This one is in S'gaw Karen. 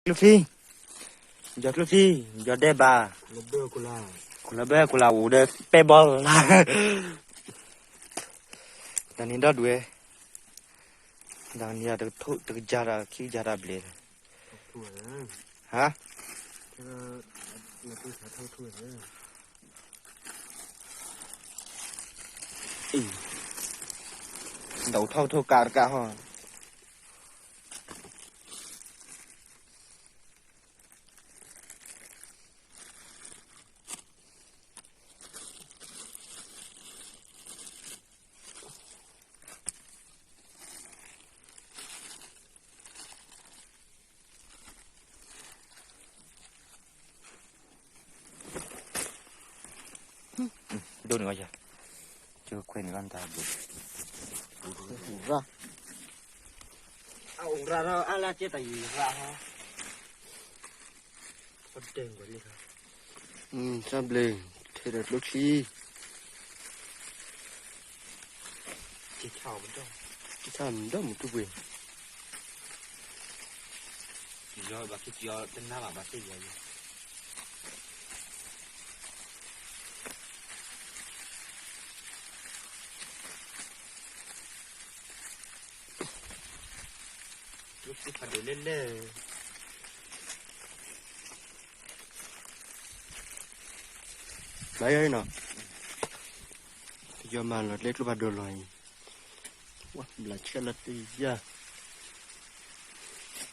ကျိချံ, ယီၤကျိချံ, ယီၤဒဲးဘး, ခိၣ်လၢဘၢခိၣ်လၢအိၣ်ဒီးပဲဘီလၢ်, တၢ်န့ၣ်ဒီဒူၣ်ဝဲ, တၢ်န့ၣ်တကယၤဒီးခံကယၤတၢ်ဘျဲၣ်, ဟါ, ဒီးအိၣ်ထီၣ်ကထိၣ်ကးတကးဟီ. ဒိၣ်န့ၣ်ဝဲယၤ, ကခွဲးန့ၣ်လီၤတၢ်ဘျုး, ရၣ်, အအိၣ်ရၣ်ဒီးအါလၢကဲတၢ်ယံၤရၣ်ဟီ, တၢ်ဘျုး, ထဲဒီးကျိချံ, ကဆၣ်ဒီးမူထူပှ့ၤ ဘၣ်ခံကီတနါဘၣ်ဘၣ်သ့ၣ်ယီၤယီၤ လၢဖးဒိၣ်လဲၣ်လဲၣ်, မၤယီၤနီၤ, ယီၤမၤလီၤကျဲကျိဖးဒိၣ်လီၤအံၤ, ဝဲဘျးဆဲလီၤတယၢ်